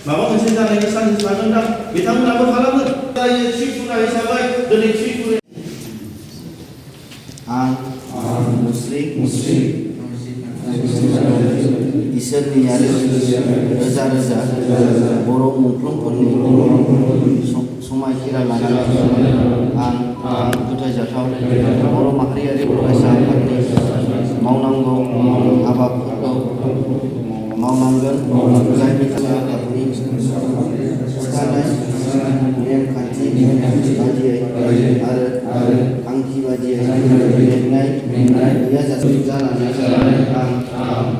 माबा मोनसे जानायनि चान्स थागोन दा बिथांमोनाबो खालामो जायो थिफुना हिसाबै दिनै थिफुना आं मुस्लिम इसोरनि आरो रोजा रोजा बर' मुंख्लंफोरनि समायखिरा लानानै आं फोथायजाथाव बर' माहारियारि फरायसा आफादनि मावनांगौ हाबाफोरखौ मावनांगोन जायनि थाखाय आफादनि थिखानाय नेमखान्थि बादियै आरो थांखि बादियै मेंनाय गैयाजासे जानानै आं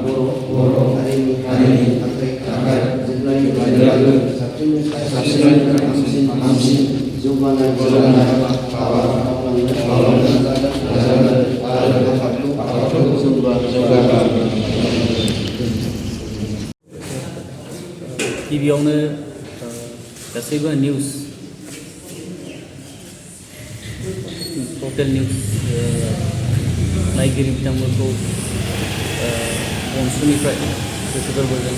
बर' हारिनि थाखाय जेब्लायबो साबसिन हामसिन जौगानाय हाबा मावलांनो आरो आफादखौ जौगाहोगोन। गिबियावनो गासैबो निउस टटेल निउस नायगिरि बिथांमोनखौ बनसुनिफ्राय गोसो गोरबोजों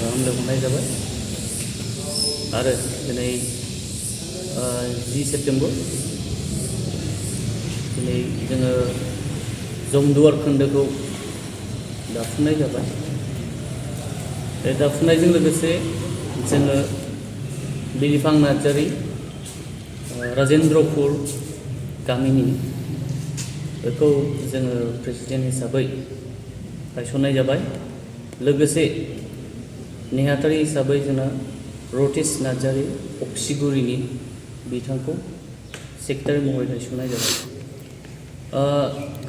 हामलायहरनाय जाबाय आरो दिनै 10 सेप्तेम्बर दिनै जोङो जमदुवार खोन्दोखौ दाफुंनाय जाबाय। बे दाफुंनायजों लोगोसे जोङो बिलिफां नार्जारी राजेन्द्रपुर गामिनि बेखौ जोङो प्रेसिडेन्ट हिसाबै गायसननाय जाबाय। लोगोसे नेहाथारि हिसाबै जोंना रतेश नार्जारी अक्सिगुरिनि बिथांखौ सेक्रेटारि महरै गायसननाय जाबाय।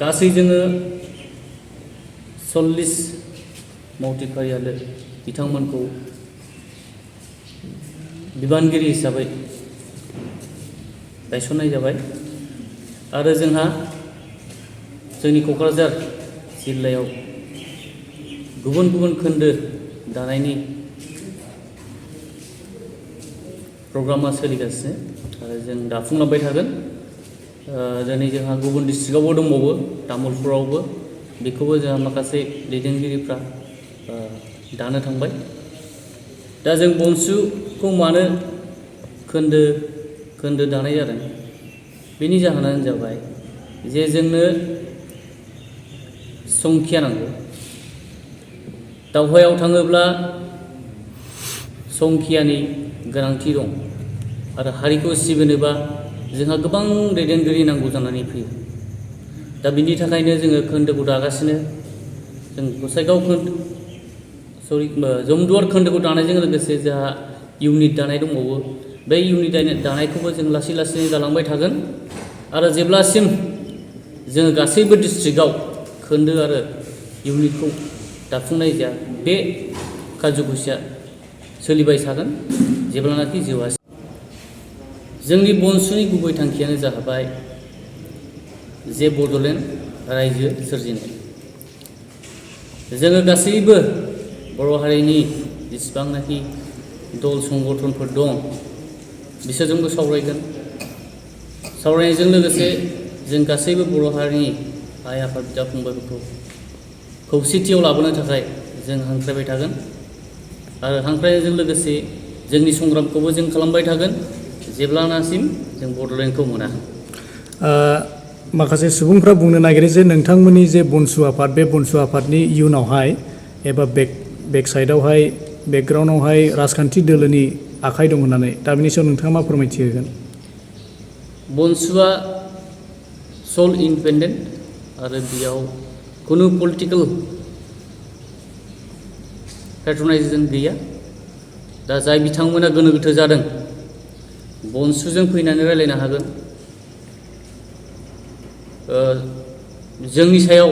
गासै जोङो 40 मावथिफारियानो बिथांमोनखौ बिबानगिरि हिसाबै गायसननाय जाबाय आरो जोंहा जोंनि क'क्राझार जिल्लायाव गुबुन गुबुन खोन्दो दानायनि प्रग्रामा सोलिगासिनो आरो जों दाफुंलांबाय थागोन। दिनै जोंहा गुबुन डिस्ट्रिक्टआवबो दंबावो तामुलपुरावबो बेखौबो जोंहा माखासे दैदेनगिरिफ्रा दानो थांबाय। दा जों बनसुखौ मानो खोन्दो दानाय जादों बेनि जाहोनानो जाबाय जे जोंनो संखिया नांगौ। दावहायाव थाङोब्ला संखियानि गोनांथि दं आरो हारिखौ सिबिनोबा जोंहा गोबां दैदेनगिरि नांगौ जानानै फैयो। दा बिनि थाखायनो जोङो खोन्दोखौ दागासिनो। जों गसाइगाव जमदुवार खोन्दोखौ दानायजों लोगोसे जोंहा इउनिट दानाय दंबावो। बे इउनिट दानायखौबो जों लासै लासै दालांबाय थागोन आरो जेब्लासिम जोङो गासैबो डिस्ट्रिक्टआव खोन्दो आरो इउनिटखौ दाफुंनाय जाया बे कार्जखुसिया सोलिबाय थागोन जेब्लानाखि जोबा। जोंनि बनसुनि गुबै थांखियानो जाहैबाय जे बड'लेण्ड रायजो सोरजिनाय। जोङो गासैबो बर' हारिनि जेसेबांनाखि दल संगठनफोर दं बिसोरजोंबो सावरायगोन। सावरायनायजों लोगोसे जों गासैबो बर' हारिनि आइ आफा बिदा फंबायफोरखौ खौसेथियाव लाबोनो थाखाय जों हांख्रायबाय थागोन आरो हांख्रायनायजों लोगोसे जोंनि संग्रामखौबो जों खालामबाय थागोन जेब्लानासिम जों बड'लेण्डखौ मोना। माखासे सुबुंफ्रा बुंनो नागिरो जे नोंथांमोननि जे बनसु आफाद बे बनसु आफादनि इयुनावहाय एबा बेक साइडआवहाय बेकग्राउन्डआवहाय राजखान्थि दोलोनि आखाइ दं होननानै। दा बिनि सायाव नोंथाङा मा फोरमायथि होगोन? बनसुआ सल इन्डिपेन्डेन्ट आरो बेयाव खुनु पलिटिकेल पेट्रनाइजेसन गैया। दा जाय बिथांमोना गोनो गोथो जादों बनसुजों फैनानै रायलायनो हागोन। जोंनि सायाव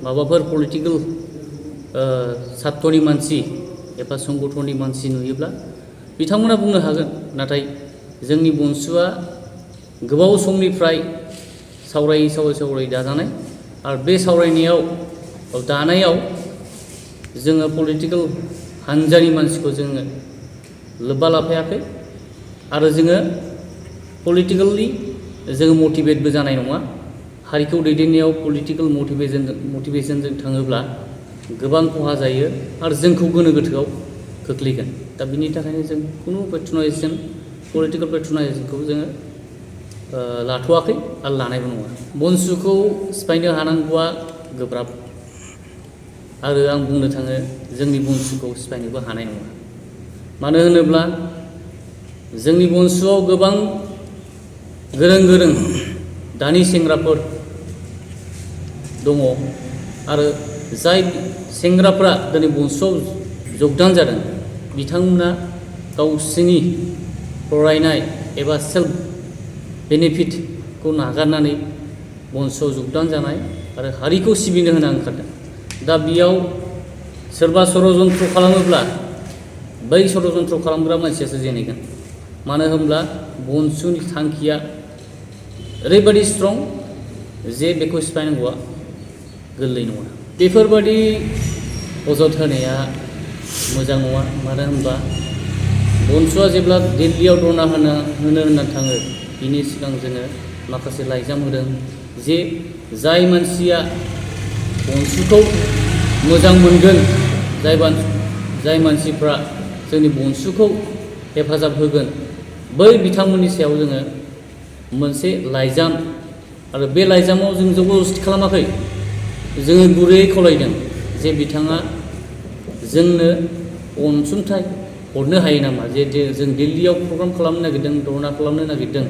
माबाफोर पलिटिकेल सात्तनि मानसि एबा संगठननि मानसि नुयोब्ला बिथांमोना बुंनो हागोन। नाथाय जोंनि बनसुआ गोबाव समनिफ्राय सावरायै दाजानाय आरो बे सावरायनायाव दानायाव जोङो पलिटिकेल हान्जानि मानसिखौ जोङो लोब्बा लाफायाखै आरो जोङो पलिटिकेलि जोङो मटिभेटबो जानाय नङा। हारिखौ दैदेननायाव पलिटिकेल मटिभेशनजों थाङोब्ला गोबां खहा जायो आरो जोंखौ गोनो गोथोआव खोख्लैगोन दा बिनि थाखायनो जों खुनु पेट्रनाइजेसन पलिटिकेल पेट्रनाइजेसनखौ जोङो लाथ'वाखै आरो लानायबो नङा बनसुखौ सिफायनो हानांगौआ गोब्राब आरो आं बुंनो थाङो जोंनि बनसुखौ सिफायनोबो हानाय नङा मानो होनोब्ला जोंनि बनसुआव गोबां गोरों गोरों दानि सेंग्राफोर दङ आरो जाय सेंग्राफ्रा दिनै बनसुआव जगदान जादों बिथांमोना गावसोरनि फरायनाय एबा सेल्फ बेनिफिटखौ नागारनानै बनसुआव जगदान जानाय आरो हारिखौ सिबिनो होना ओंखारदों दा बेयाव सोरबा षड़यन्त्र खालामोब्ला बै षड़यन्त्र खालामग्रा मानसियासो जेनगोन मानो होनब्ला बनसुनि थांखिया ओरैबायदि स्ट्रं जे बेखौ सिफायनांगौआ गोरलै नङा बेफोरबायदि अजद होनाया मोजां नङा मानो होनबा बनसुआ जेब्ला दिल्लीयाव धरना होनो होननानै थाङो बिनि सिगां जोङो माखासे लाइजाम होदों जे जाय मानसिया बनसुखौ मोजां मोनगोन जाय मानसिफ्रा जोंनि बनसुखौ हेफाजाब होगोन बै बिथांमोननि सायाव जोङो मोनसे लाइजाम आरो बे लाइजामाव जों जबरदस्ति खालामाखै जोङो गुरैयै खावलायदों जे बिथाङा जोंनो अनसुंथाइ हरनो हायो नामा जे जों दिल्लीयाव प्रग्राम खालामनो नागिरदों धरना खालामनो नागिरदों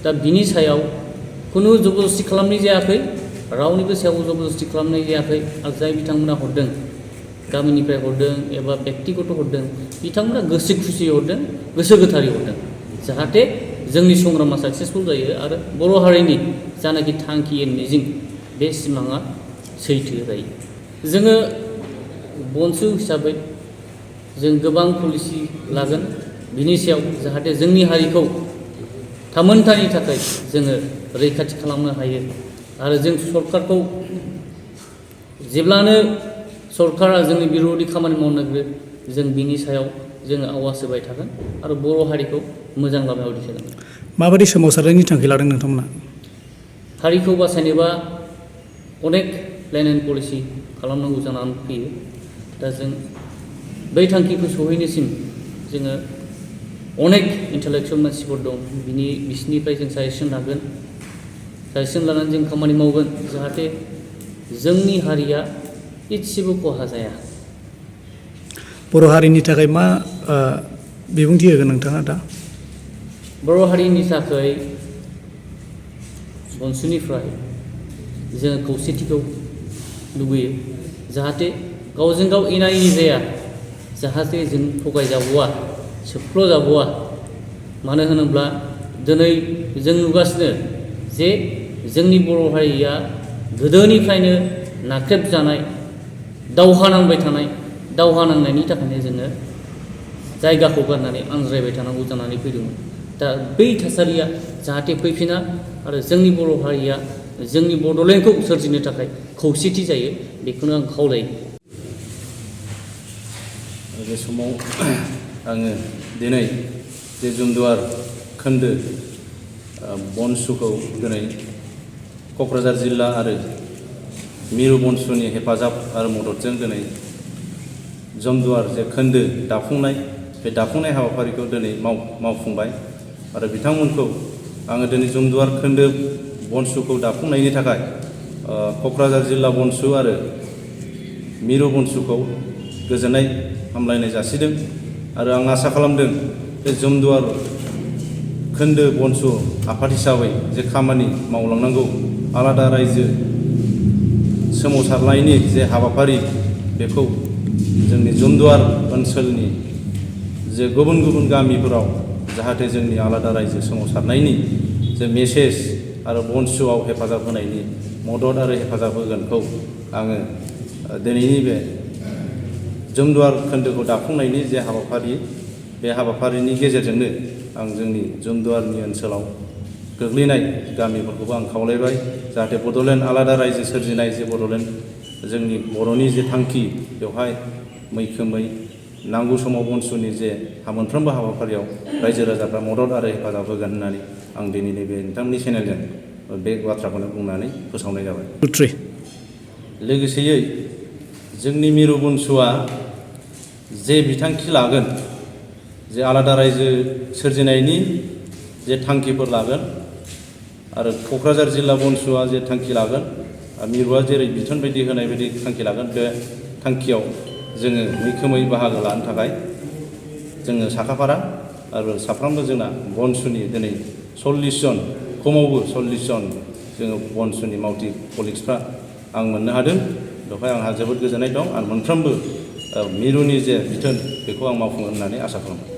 दा बिनि सायाव खुनु जबरदस्ति खालामनाय जायाखै रावनिबो सायाव जबरदस्ति खालामनाय जायाखै आरो जाय बिथांमोना हरदों गामिनिफ्राय हरदों एबा बेक्तिगत हरदों बिथांमोना गोसो खुसियै हरदों गोसो गोथारै हरदों जाहाथे जोंनि संग्रामा साक्सेसफुल जायो आरो बर' हारिनि जानाखि थांखि मिजिं बे सिमाङा सैथो जायो जोङो बनसु हिसाबै जों गोबां पलिसि लागोन बिनि सायाव जाहाथे जोंनि हारिखौ थामोनथानि थाखाय जोङो रैखाथि खालामनो हायो आरो जों सरकारखौ जेब्लानो सरकारा जोंनि बिरोधि खामानि मावनो नागिरो जों बिनि सायाव जोङो आवाज होबाय थागोन आरो बर' हारिखौ मोजां लामायाव दिन्थिगोन माबायदि सोमावसारनायनि थांखि लादों नोंथांमोना हारिखौ बासायनोबा अनेक प्लेन एन्ड पलिसि खालामनांगौ जानानै फैयो दा जों बै थांखिखौ सहैनोसिम जोङो अनेक इन्टेलेक्सुवेल मानसिफोर दं बिसिनिफ्राय जों साजेसन लागोन साजेसन लानानै जों खामानि मावगोन जाहाथे जोंनि हारिया इसेबो खहा जाया बर' हारिनि थाखाय मा बिबुंथि होगोन नोंथाङा दा बर' हारिनि थाखाय बनसुनिफ्राय जोङो खौसेथिखौ लुबैयो जाहाथे गावजों गाव एना एनि जाया जाहाथे जों थगायजाबावा सोफ्ल'जाबावा मानो होनोब्ला दिनै जों नुगासिनो जे जोंनि बर' हारिया गोदोनिफ्रायनो नाख्रेबजानाय दावहा नांबाय थानाय दावहा नांनायनि थाखायनो जोङो जायगाखौ गारनानै आनज्रायबाय थानांगौ जानानै फैदोंमोन दा बै थासारिया जाहाथे फैफिना आरो जोंनि बर' हारिया जोंनि बड'लेण्डखौ सोरजिनो थाखाय खौसेथि जायो बेखौनो आं खावलायो बे समाव आङो दिनै जे जुमदुवार खोन्दो बनसुखौ दिनै क'क्राझार जिल्ला आरो मिरु बनसुनि हेफाजाब आरो मददजों दिनै जुमदुवार जे खोन्दो दाफुंनाय बे दाफुंनाय हाबाफारिखौ दिनै मावफुंबाय आरो बिथांमोनखौ आङो दिनै जुमदुवार खोन्दो बनसुखौ दाफुंनायनि थाखाय क'क्राझार जिल्ला बनसु आरो मिरु बनसुखौ गोजोननाय हामलायनाय जासिदों आरो आं आसा खालामदों बे जुमदुवार खोन्दो बनसु आफाद हिसाबै जे खामानि मावलांनांगौ आलादा रायजो सोमावसारनायनि जे हाबाफारि बेखौ जोंनि जुमदुवार ओनसोलनि जे गुबुन गुबुन गामिफोराव जाहाथे जोंनि आलादा रायजो सोमावसारनायनि जे मेसेज आरो बनसुआव हेफाजाब होनायनि मदद आरो हेफाजाब होगोनखौ आङो दिनैनि बे जुमदुवार खोन्दोखौ दाफुंनायनि जे हाबाफारि बे हाबाफारिनि गेजेरजोंनो आं जोंनि जुमदुवारनि ओनसोलाव गोग्लैनाय गामिफोरखौबो आं खावलायबाय जाहाथे बड'लेण्ड आलादा रायजो सोरजिनाय जे बड'लेण्ड जोंनि बर'नि जे थांखि बेवहाय मैखोमै नांगौ समाव बनसुनि जे मोनफ्रोमबो हाबाफारियाव रायजो राजाफ्रा मदद आरो हेफाजाब होगोन होननानै आं दिनैनि बे नोंथांमोननि चेनेलजों बे बाथ्राखौनो बुंनानै फोसावनाय जाबाय लोगोसेयै जोंनि मिरु बनसुआ जे बिथांखि लागोन, जे आलादा रायजो सोरजिनायनि जे थांखिफोर लागोन आरो क'क्राझार जिल्ला बनसुआ जे थांखि लागोन, मिरुआ जेरै बिथोन बायदि होनाय बायदि थांखि लागोन, बे थांखियाव जोङो मैखोमै बाहागो लानो थाखाय जोङो साखाफारा आरो साफ्रोमबो जोंना बनसुनि दिनै 40 जन, खमावबो 40 जन जोङो बनसुनि मावथि कलिग्सफ्रा आं मोननो हादों। बेवहाय आंहा जोबोद गोजोननाय दं। आं मोनफ्रोमबो मिरुनि जे बिथोन बेखौ आं मावफुंगोन होननानै आसा खालामो।